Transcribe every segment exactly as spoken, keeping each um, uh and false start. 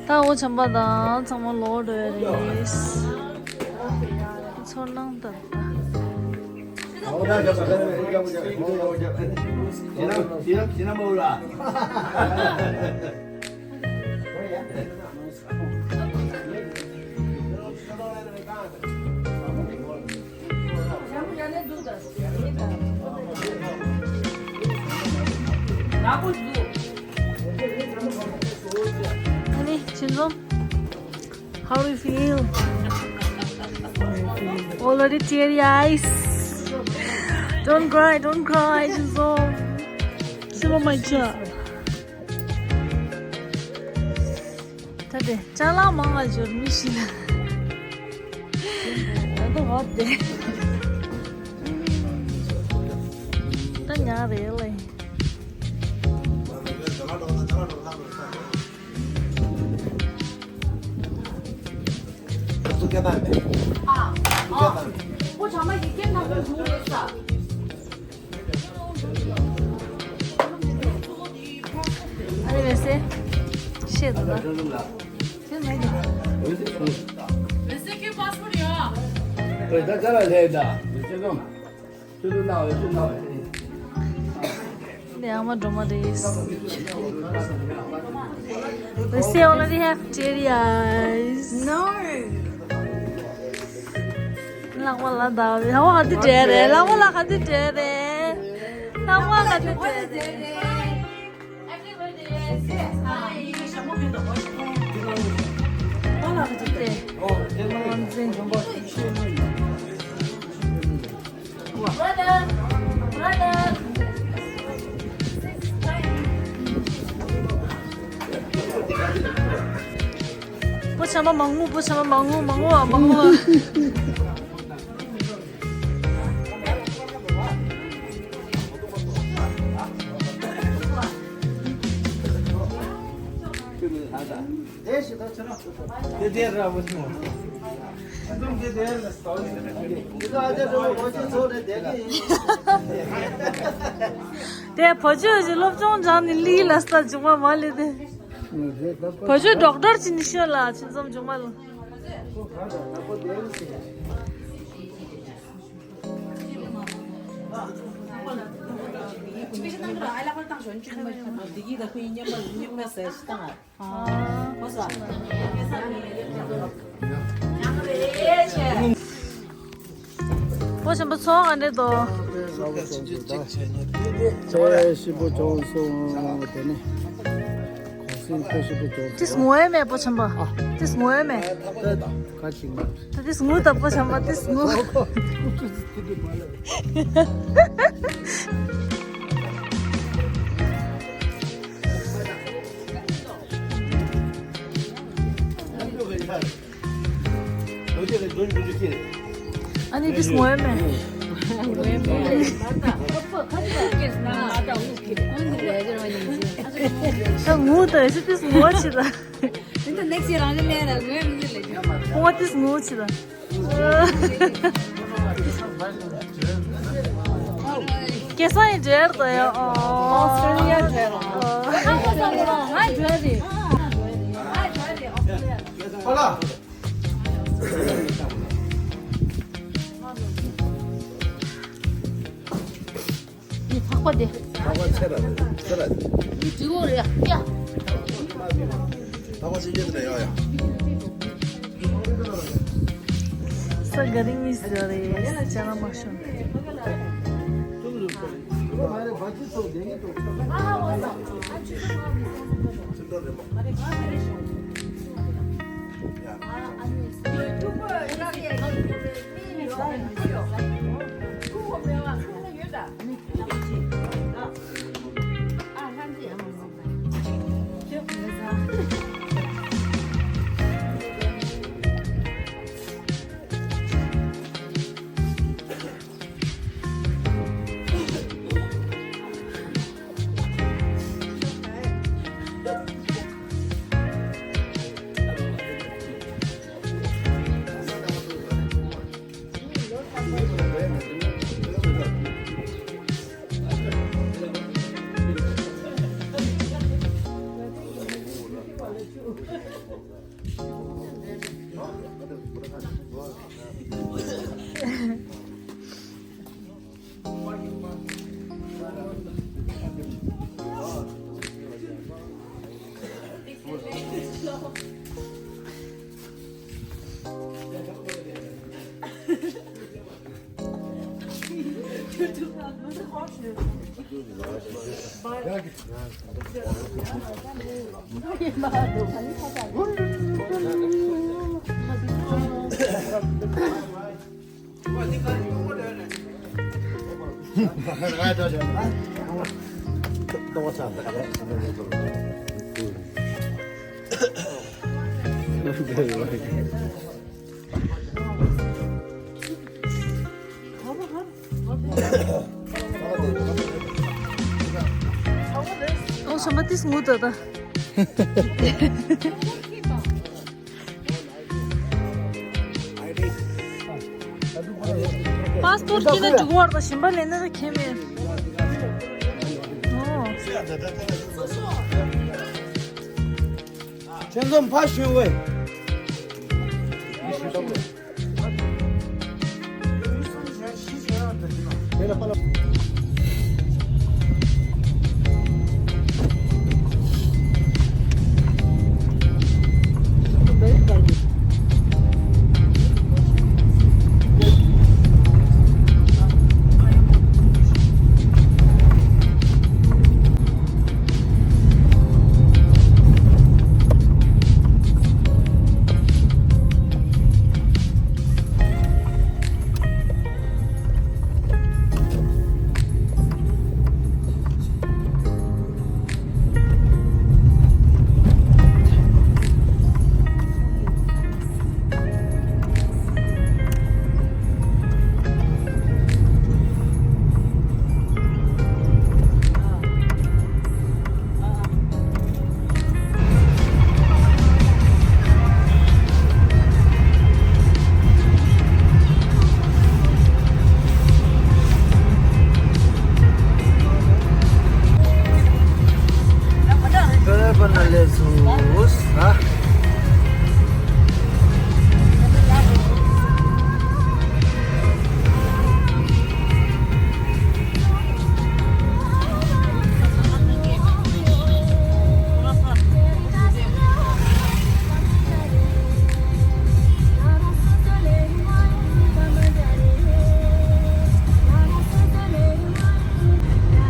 ད་འོ་བྱམས་པ་དང་ཚང་མ་ལོག་འགྲོ་ཡ་རེད། ཚོར་སྣང་དང་། ཨ་ནི་ཅིན་ཟོམ། How do you feel? Already teary eyes. Don't cry, don't cry, ཅིན་ཟོམ། སེམས་པ་མ་ཆགས། ད་དེ་ཅ་ལག་མང་ང་འབྱོར་མི་ཤི་ན། ད་དུ་ཧོབ་དེ། ད་ཉག་རེད་ལེ། ཨ། ཨ། ཁོ་ཚང་མ་ཡི་གེ་ནང་དུ་བཟུང་རེད་ས། ཨ་ནི་མེད་སེ། ཤེས་འདུག་ད། ཤེས་མེད་ཀྱི། ནས་ཨ་མ་སྒྲོལ་མ་རེད། We say already have teary eyes. No. ལག་པ་ལ་ད་ལག་པ་ག་དུས་བྲེལ་རེད། ལག་པ་ལ་ག་དུས་བྲེལ་རེད། ལག་པ་ག་དུས་བྲེལ་རེད། བུ་ཆེན་པོ་མང་མོ། བུ་ཆེན་པོ་མང་མོ། མང་མོ། མང་མོ། དེ་དེ་ར་བུ་ཆུང་། དེ་དེ་ར་བུ་ཆུང་། དེ་བོད་ཆོས་ཀྱི་སློབ་སྦྱོང་སྦྱངས་ནས་ལི་ལ་ས་འཇུག་པ་མ་ལི་དེ། བོད་ཆོས་ཌོག་ཊར་ཅིག་ནི་ཤོད་ལ་ཆུ་འཛོམས་འཇུག་མ་ལ། བུ་ཆེན་པོ་ཚོགས་ག་འདྲས་འདུག་ཚོགས་ཞིབ་པོ་བྱུང་སོང་། དེ་ནས་གོང་སྲིད་ཚོགས་ཞིབ་པོ་བྱུང་སོང་། དེ་སྔོན་མེད་བུ་ཆེན་པོ། དེ་སྔོན་མེད། ད་དེ་སྔོན་ད་བུ་ཆེན་པོ་དེ་སྔོན། ཨ་ནི་དེ་སྔོན་མེད། ད་ངུ་ད་ཨེ་སི་དེ་སྔོན་ཆེ་ད། དེ་ཚོ་ནེག་སི་ཡར་རང་ལ་ལས་ར་ངོས་མི་ལས། ཁོང་དེ་སྔོན་ཆེ་ད། སྐལ་བཟང་ཡི་འབྲེལ་དོ་ཡོ། ཨོ་སི་ཀྲོ་ལི་ཡ་འབྲེལ་རོ། ང་འབྲེལ་རེད། ང་འབྲེལ་རེད། ཨོ་སི་ཀྲོ་ལི་ཡ། ནི་ཐག་པ་དེ། ཐག་པ་ཚེ་ར་རེད། ཚེ་ར་རེད། ནི་དྲི་བོ་རེད་ཡ། ཡ། ཐག་པ་ཚེ་རྒྱ་དེ་ཡ་ཡ། ས་ག་རི་མི་ཟེར་རེད། ཅ་ན་མ་ཤོན། ཨོ་ཤམ་པ་ཏིས་ངུ་ད་ད། པཱས་པོར་ཊི་ཁྱེར་ན་འགྲིག་གི་རེད་ད། གཞན་པ་ལེན་ན་ད་ཁྱད་མེད། ཨོ། ཁྱེད་ཚོ་ཕར་ཞོན་ཝེ།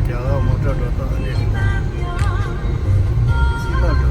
རྒྱ་གར་མོ་ཊ་འགྲོ་སྟངས་ཨ་ནི་རེད། ཅི་ལ་འགྲོ།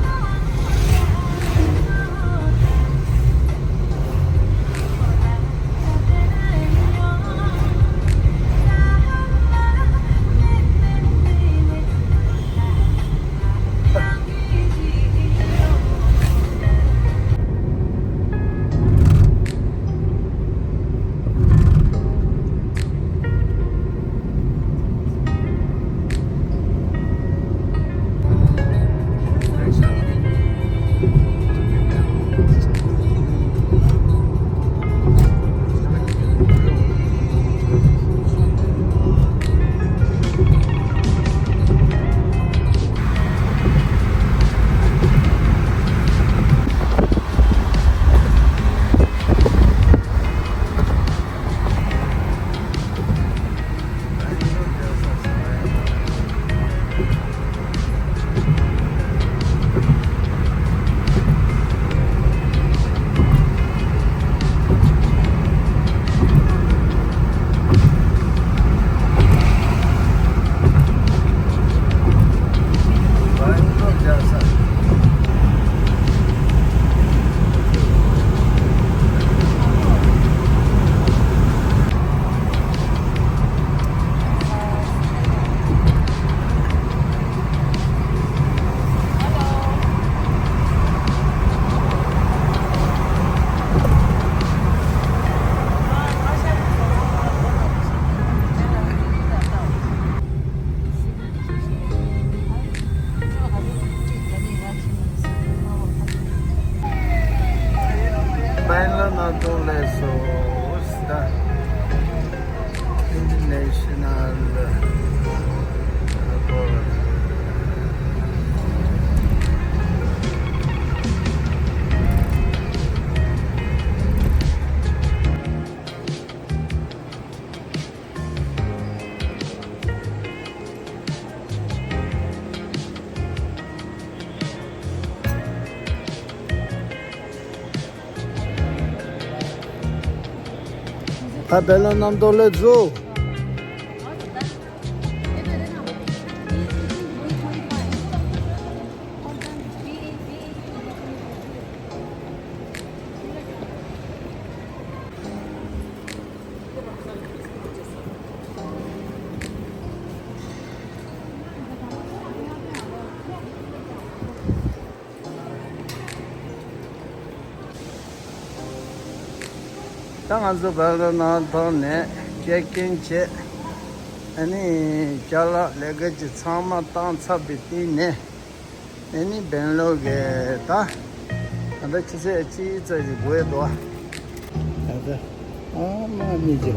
པན་ལ་ན་ཏོང་ལེ་སོ་སི་ད་ཨིན་ཊར་ནེ་ཤ་ནལ་ཨེར་པོར་ཊི། ད་བེ་ལ་རྣམ་རྟོག་ལས་བཟོ། ད་ང་ཚོ་བལ་ལ་ནང་ཐོག་ནས་ཅེག་ཨིན་བྱས། ཨ་ནི་ཅ་ལག་ལས་ཀ་ཅིག་ཚང་མ་བཏང་ཚར་བའི་སྟེང་ནས། ཨ་ནི་བེང་ལོར་གི་ད་ད་ལྟ་ཆུ་ཚོད་གཅིག་ཙམ་ཞིག་འགོར་འདུག་ད་ལྟ་ཨ་མ་གཉིས་ཀྱི།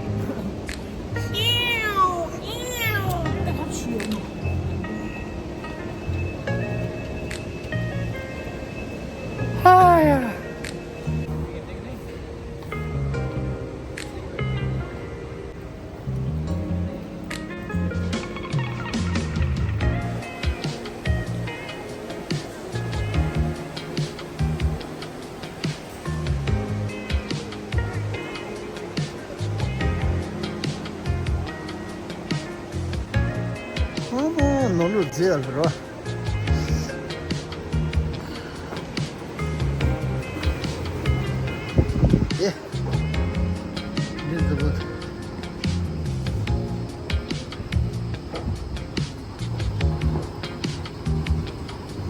ཧ་ཡ། ཨ་མ་ནོར་ལུག་རྫི་ཡ་ལ་རོ། ཨེ། འདི་འདི་བུ།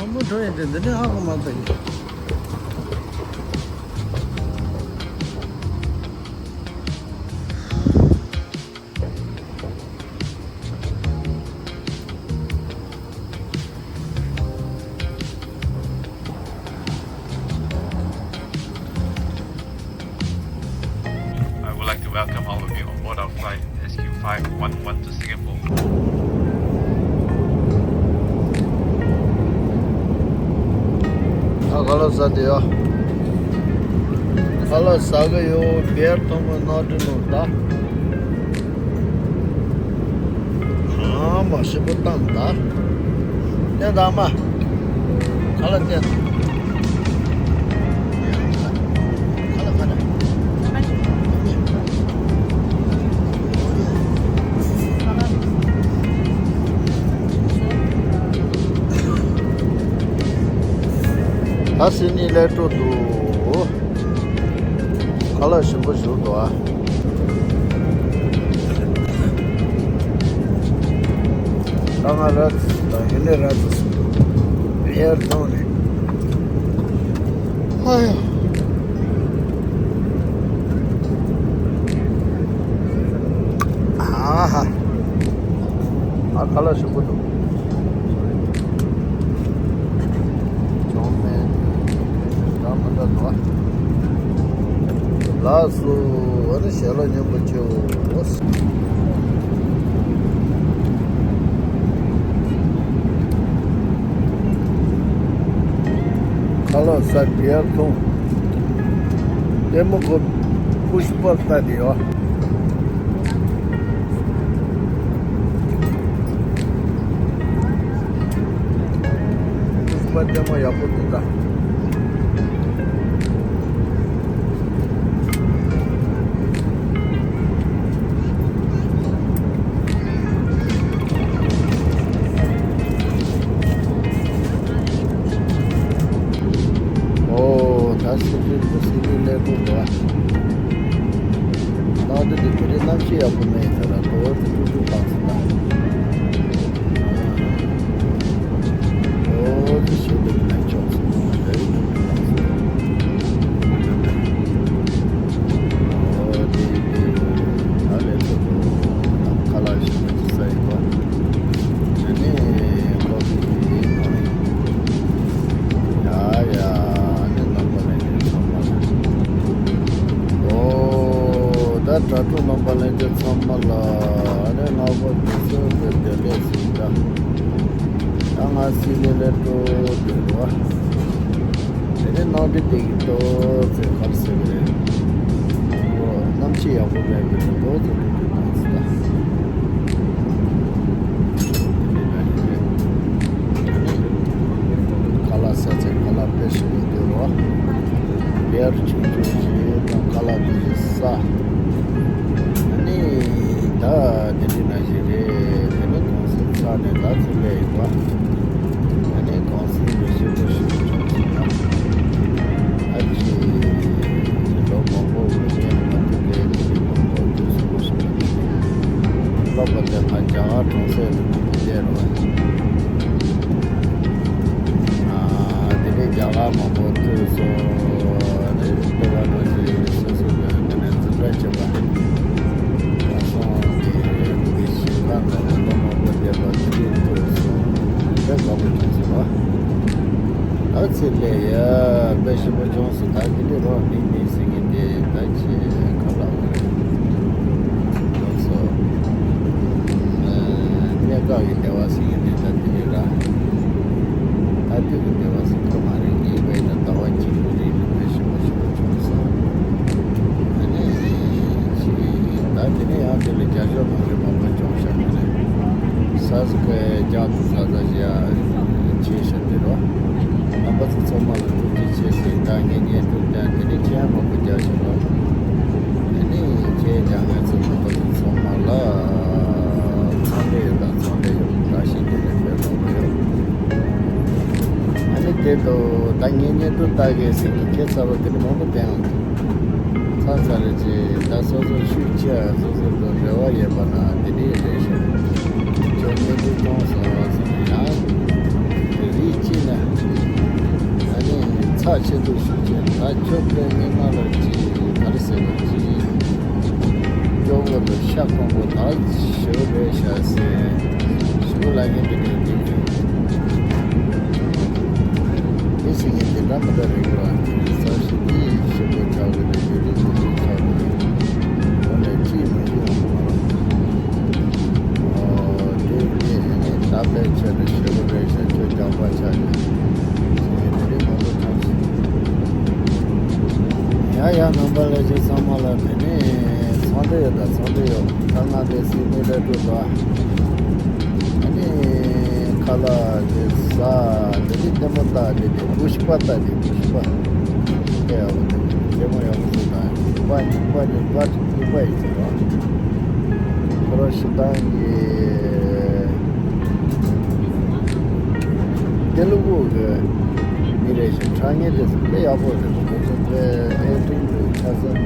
ཨ་མ་འགྲོ་ཡིན་དེ་འདི་ནས་ཧ་གོ་མ་ཐག་ཡིན། I would like to welcome all of you on board our flight S Q five one one to Singapore. ཨ་ཁ་ལག་ཟ་དེ་ཡོ། ཁ་ལག་ཟ་གི་ཡོ། བེར་ཐོང་གི་ནོར་འགྲོ་ནོ་ད། ཨ་མ་ཞིམ་པོ་བཏང་ད། བསྟན་དང་མ། ཁ་ལག་བསྟན། ཁ་ལག་ཁ་ལག་ད་སིད་ནི་ལ་འགྲོ་འདུག་ཁ་ལག་ཞིམ་པོ་བཞུགས་འདུག་ཨ། ད་ང་ར་ད་ཡིན་ནས་ར་ད་ཡར་ཐོན་ནས། ཨ་ཡ། ཨ་ཧ། ཨ་ཁ་ལག་ཞིམ་པོ་འདུག་ཅོང་མེད། འདྲ་མི་འདྲ་འདུག་ལགས་སོ། ཨ་ནི་ཞལ་ལག་མཉེས་པོ་བྱེད་འོ། ཁ་ལག་ཟ་བྲེལ་སོང་། ལྟད་མོ་ཁོ་པུཤ་པ་ལྟ་དེ་ཡོད། པུཤ་པ་ལྟད་མོ་ཡག་པོ་འདུག་ད། ཨོ། ད་སི་ཏི་སི་ཏི་གནས་སྐོར་འགྲོ་བ། ནང་དུ་འདི་དེ་རིང་གནམ་གཤིས་ཡག་པོ་མེད་ཡིན་ད་ར། དོ་དུ་ཏུ་ཏུ་བཏང་སོང་ད། ཨོ་དེ་ཞེ་དྲག་གི་ནས་ཆོག་སོང་། དེ་རིང་ཏུ་ཏུ་བཏང་སོང་། ཨོ་དེ་དེ་ད་ལས་ཚོ་དུ་ཁ་ལག་ཞིག་ཏུ་ས་ཡིན་པ། དེ་ནས་ཁོ་གིས་དེ་གནང་། ཡ་ཡ། ཨ་ནི་རྣམ་པ་ལྷན་རྒྱས་ཚང་མ་ལ། ཨོ། ད་དྲ་གྲོགས་རྣམ་པ་ལྷན་རྒྱས་ཚང་མ་ལ་ཨ་ནི་སྔ་པོ་དུས་ཚོད་འདི་བདེ་ལེགས་ཟིན་ད། ད་ང་སིད་ནི་ལ་འགྲོ་འདོད་འདུག་བ། དེ་ནས་གནམ་གྲུ་བསྡད་ཀྱི་ཏོག་ཙེ་ཁར་ཟེར་གི་རེད། ཨོ། གནམ་གཤིས་ཡག་པོ་མེད་པའི་ཏོག་ཙེ་འགྲོ་གི་འདུག་ཟེར་ད། ཁ་ལག་ཟ་ཚེ་ཁ་ལག་དཔེ་ཞིག་ཡོད་དེ་རོ། བེར་ཆུང་ཆུང་ཞིག་དང་ཁ་ལག་དེ་ཞིག་ཟ། ད་དེ་འདྲ་ནང་བཞིན་རེད། དེ་ནས་གུང་སེང་ཚར་ནས་ད་ཚུར་སླེབས་ཡོང་བ། ཨ་ནི་གུང་སེང་མི་ཞེ་པོ་ཞིག་བྱུང་སོང་ན། ཨ་ཅེ། ལོ་མང་པོ་ངས་མ་ཐུག་པའི་དེ་འདྲའི་མང་པོ་ཐུག་སོང་བ་ཞིག་རེད། ལོ་པ་དེ་ང་རྒྱ་གར་གྲོང་གསེབ་ནས་མང་པོ་བསྡད་རེད་བ། ཨ། དེ་ནས་རྒྱ་གར་མང་པོ་ཐུག་སོང་། དེ་ལྟ་བུ་ནང་བཞིན་སོ་སོ་གི་ངོས་ནས་འཛིན་གྲྭ་བྱེད་པ། ད་སོང་གི་དེ་ཞིང་ཁ་འདྲ་བོ་ལོ་མང་པོ་བསྡད་པ་དེ་འདྲའི་ཐུག་སོང་། དཔེ་དགའ་པོ་བྱུང་སོང་བ། ད་ཚེ་ལས་ཡ་དཔེ་ཞིམ་པོ་བྱུང་སོང་། ད་དེ་འདྲའི་རོགས་མིག་མིག་ཟེར་མཁན་དེ་ད་ཅི་ག་ལ་འོ་རེད། ལགས་སོ། གནས་སྐབས་ཀྱི་བདེ་བ་ཟེར་མཁན་དེ་ད་དེ་རེད་ར། ད་དུས་ཀྱི་བདེ་བ་ཟེར་གྱི་མ་རེད། ངེས་པའི་ད་ཟླ་བ་གཅིག་གི་རིང་ལ་དཔེ་ཞིམ་པོ་ཞིག་བྱུང་སོང་། ཨ་ནི་ཅི་ད་དེ་ནས་ཡང་དེ་ལ་རྒྱ་ཤོག་མ་རེད་མང་པོ་བྱུང་ཤག་གི་རེད། ས་ཟི་ཁའི་རྒྱང་དུ་ས་ས་ཞིག་ཡ་བྱས་ཤག་དེ་རོ། རྣམ་པ་ཚོ་ཚང་མ་ལ་ཐུགས་རྗེ་ཆེ་ཞེས་ད་ངེད་ངེད་ཐུག་ཀྱང་དེ་ནས་ཁྱེད་མང་པོ་རྒྱག་ཤོག་རོགས། དེ་ནས་ཁྱེད་ཀྱང་ང་ཚོ་རྣམ་པ་ཚོ་ཚང་མ་ལ་འཚམས་འདྲི་ཡོད་དང་འཚམས་འདྲི་ཡོད་བཀྲ་ཤིས་བདེ་ལེགས་ཕེབས་རོགས་ཡོད། ཨ་ནི་དེ་དུ་ད་ངེད་ངེད་ཐུག་ལྟ་གི་ཟེར་གི་ཁྱེད་ཚ་བ་དེ་ནས་མང་པོ་བསྟན་ཚར་ཚར་རེད་ཅེས་ད་སོ་སོ་ཤུགས་ཆེ་སོ་སོ་དང་འབྲེལ་བ་ཡོད་པ་ན་དེ་འདྲའི་རེད་ཤག་ཅོ་ཉེ་དུ་གཏོང་སོང་ཟེར་ན་ཡང་རིགས་གཅིག་ན་ཨ་ནི་ཚགས་ཆེ་དུ་ཤུགས་ཆེ་ད་ཁྱོད་ཀྱི་སྔོན་མ་ལ་ཅི་ག་རེ་ཟེར་བ་ཅི་སྐྱོ་བོ་དང་ཤ་སྐོམ་པོ་ད་ཞེ་པོ་རེད་ཤག་ཟེར་ཞེ་པོ་ལ་ངན་དེ་འདྲའི་འདི་འདི་ཟེར་མཁན་དེ་འདྲ་མི་འདྲ་རེད་གི་བ། འདི་ཚར་ཞིག་འདི་ཞིབ་པོ་ཆགས་ཀྱི་རེད། ཞིབ་རེད་ཞིབ་རེད་ཆགས་ཀྱི་རེད། འོ་ནས་ཅིས་མི་ཤེས་ཡོང་གི་མ་རེད། ཨོ་དེ་དེ་ནས་ད་ཕལ་ཆེར་ཞིབ་པོ་རེད་ཤག་ཁྱོད་རྒྱག་པ་ཆགས་ཀྱི་ཟེར་མཁན་དེ་རིགས་མང་པོ་བྱུང་སོང་། ཡ་ཡ་རྣམ་པ་ལྷན་རྒྱས་ཚང་མ་ལ་དེ་ནས་འཚམས་འདྲི་ཡོད་ད་འཚམས་འདྲི་ཡོད། ད་ང་དེ་སྲིད་མི་ལས་སྒྲུབ་པ། ཨ་ནི་ཁ་ལག་དེ་ཟ་དེ་ནི་ལྟད་མོ་ལྟ་དེ་དེ་པུཤ་པ་ལྟ་དེ་པུཤ་པ། དེ་ཡག་པོ་འདུག་ལྟད་མོ་ཡག་པོ་བཟོས་དང་པ་གཉིས་པ་གཉིས་པ་གཉིས་པ་ཡིན་ཟེར་བ། ཁོ་རང་ཞེ་སྡང་གི་དེ་ལུ་གུ་གི་མི་རེད་ཤག་ཁྲ་ངེ་དེ་ཚོ་དཔེ་ཡག་པོ་རེད། ཁོ་ཚོ་དཔེ་ཨེ་ཀྲིང་དུ་ཆ་ཚང་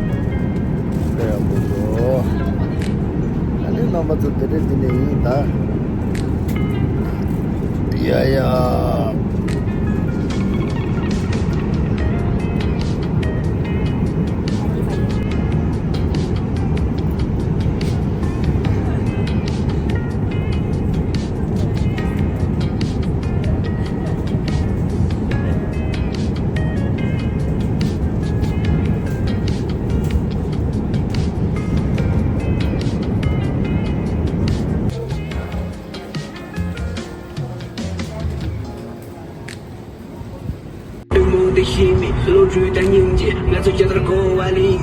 དཔེ་ཡག་པོ་འདུག་ཨ་ནི་རྣམ་པ་ཚོ་དེ་འདྲས་འདི་ནས་ཡིན་ད། ཡ་ཡ། ཐུན་མོང་དུ་ཤེས་མེད་བློ་གྲོས་དང་སྙིང་རྗེ་ང་ཚོ་ཇི་ལྟར་གོ་བ་ལེན།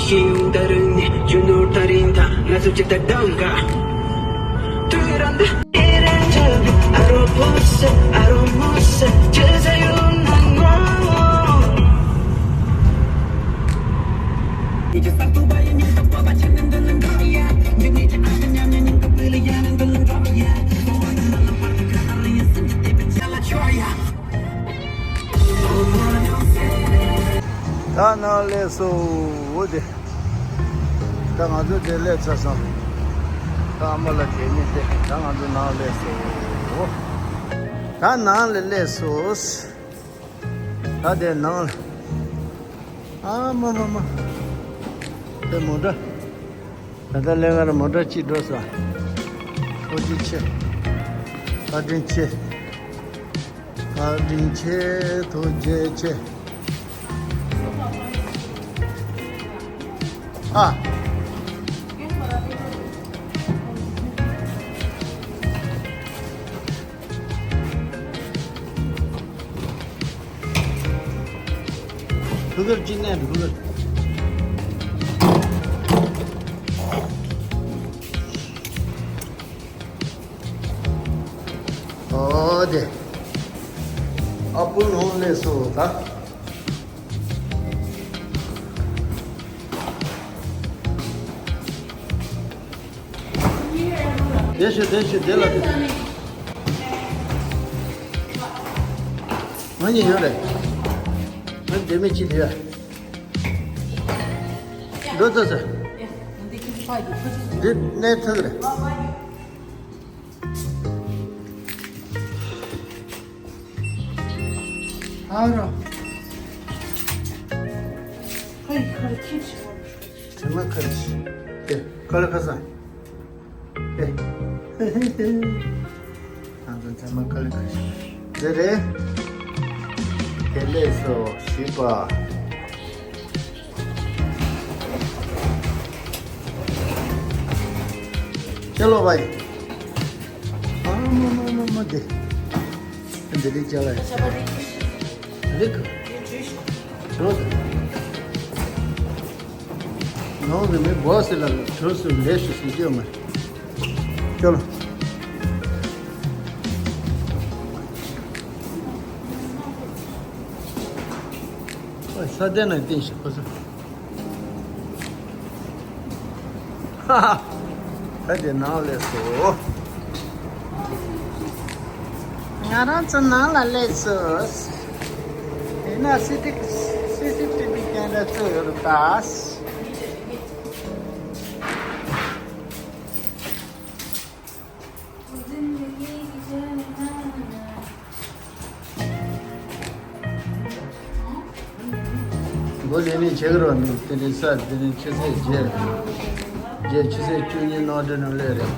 ཤེས་ཡོན་དང་རིག་གནས་རྒྱུ་ནོར་དང་རིན་ཐང་ང་ཚོ་ཇི་ལྟར་གདམ་ག་དུས་རང་དུ། ད་ནང་སླེབས་སོ། འོ་དེ། ད་ང་ཚོ་དེ་སླེབས་ཚར་སོང་། ད་ཨ་མ་ལགས་གད་སྙིགས་དེ་ད་ང་ཚོ་ནང་སླེབས་སོ། ད་ནང་ལ་སླེབས་སོ། ད་དེ་ནང་ལ། ཨ་མ་མ་མ། དེ་མོ་ཊ། ད་ལྟ་ལས་ཀར་མོ་ཊ་གཅིག་འགྲོ་ས། ཐུགས་རྗེ་ཆེ། བཀའ་དྲིན་ཆེ། བཀའ་དྲིན་ཆེ། ཐུགས་རྗེ་ཆེ། ཨ། ཕུ་གུར་ཅི་ནས་ཕུ་གུར། ཨོ་དེ། ཨ་ཕུ་ནང་སླེབས་སོ་ད། དེ་ཤོད་དེ་ཤོད་དེ་ལ་དེ། ང་གཉིས་ཡོད་རེད། ང་དེ་མི་གཅིག་དེ་ཡ། འགྲོ་ཚར་ཚར། འདི་གནས་ཚུལ་རེད། ཨ་རོ། དྲི་མ་ཁ་རེ་ཤི། དེ་ཁ་ལ་ཁ་སང་། དེ། ང་ཚོ་དྲི་མ་ཁ་ལ་ཁ་ཤི། དེ་རེད། དེ་ལས་སོ་ཞིག་པ། ཅེ་ལོ་བའི། ཨ་མ་མ་མ་མ་དེ། འདི་རིགས་ཅ་ལག་ཡིན། རིགས། རོ་དེ། ནང་གི་མི་སྦོ་སི་ལ་གྲོས་སུ་ལས་ཤིག་ཟིན་གྱི་ཡོད་མ་རེད། ཅོ་ལ། ཨ་ས་དེ་ན་བསྟན་ཤིག་ཁོ་ཚོ། ཧ་ཧ། ད་དེ་ནང་སླེབས་སོ། ང་རང་ཚོ་ནང་ལ་སླེབས་སོ། དེ་ན་སི་ཊི་སི་སི་ཊི་བི་ཀེ་མེ་ར་བཙུགས་ཡོད་རེད་ད། མགོ་ལེན་ནས་བྱེད་ཀྱི་རོགས་མི་དེ་ནས་ས་དེ་ནས་ཆུ་ཚོད་བརྒྱད། བརྒྱད་ཆུ་ཚོད་བཅུ་གཉིས་ནང་དུ་ནང་སླེབས་རེད།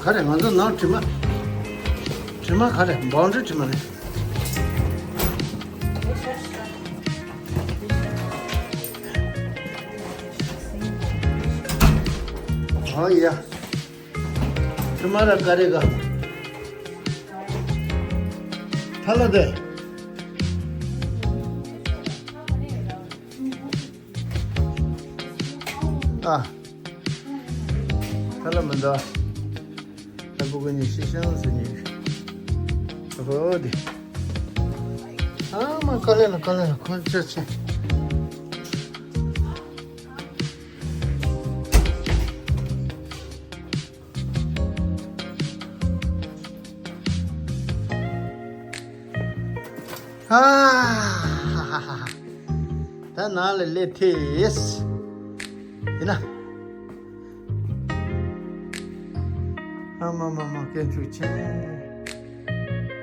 ག་རེ་ང་ཚོ་ནང་དྲི་མ། དྲི་མ་ག་རེ་བང་ཌི་དྲི་མ་རེད། ཨོ་ཡ། དྲི་མ་ར་ཀ་རེ་ག་ཐ་ལ་དེ། ཨ། ཐ་ལ་མི་འདུག་ད་བུ་གུ་ནི་ཤི་ཤང་ཟེར་ནི། ཧོ་དེ། ཨ་མ་ཀ་ལེ་ལ་ཀ་ལེ་ལ་ཁོ་ཆ་ཆེ། ཨ། ད་ནང་ལ་སླེབས་ཐེངས། ཡིན་ན། ཨ་མ་མ་མ་སྐད་འཕྲུག་ཆེན།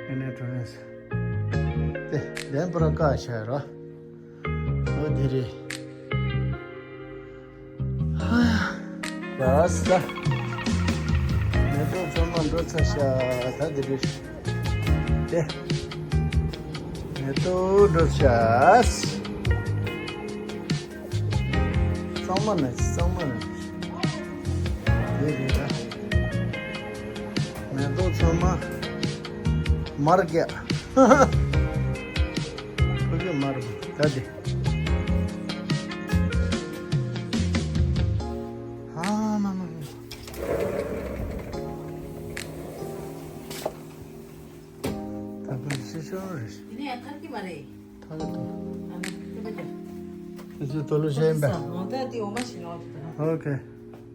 ཡིན་ན་གྲོ་ནས། དེ་བདེན་པར་བཀག་བྱས་རོ། འོ་དེ་རེད། ཧ་ཡ། ལགས་སོ། མེ་ཏོག་ཚང་མ་འགྲོ་ཚར་ཤག་ད་དེ་རེད། དེ། མེ་ཏོག་འགྲོ་ཤག་གཙང་མ་ན་གཙང་མ་ན། དེ་རེད་ད། མེ་ཏོག་ཚང་མ་མར་རྒྱག་ཁོ་གི་མར་ད་དེ། ཧ་མ་མ་མ། ད་དུང་ཤི་ཤོར་རེད། དེ་ནས་ཡང་ཐར་གྱི་མ་རེད། ཐར་གྱི་འདུག་ཨ་ནི་དེ་བས་ཀྱང་། དེ་ཚོའི་དོ་ལུ་བཤད་ཡིན་པས། ཨོ་ད་དེ་འོ་མ་ཞིག་ཡོང་དུས་ད། ཨོ་ཁེ།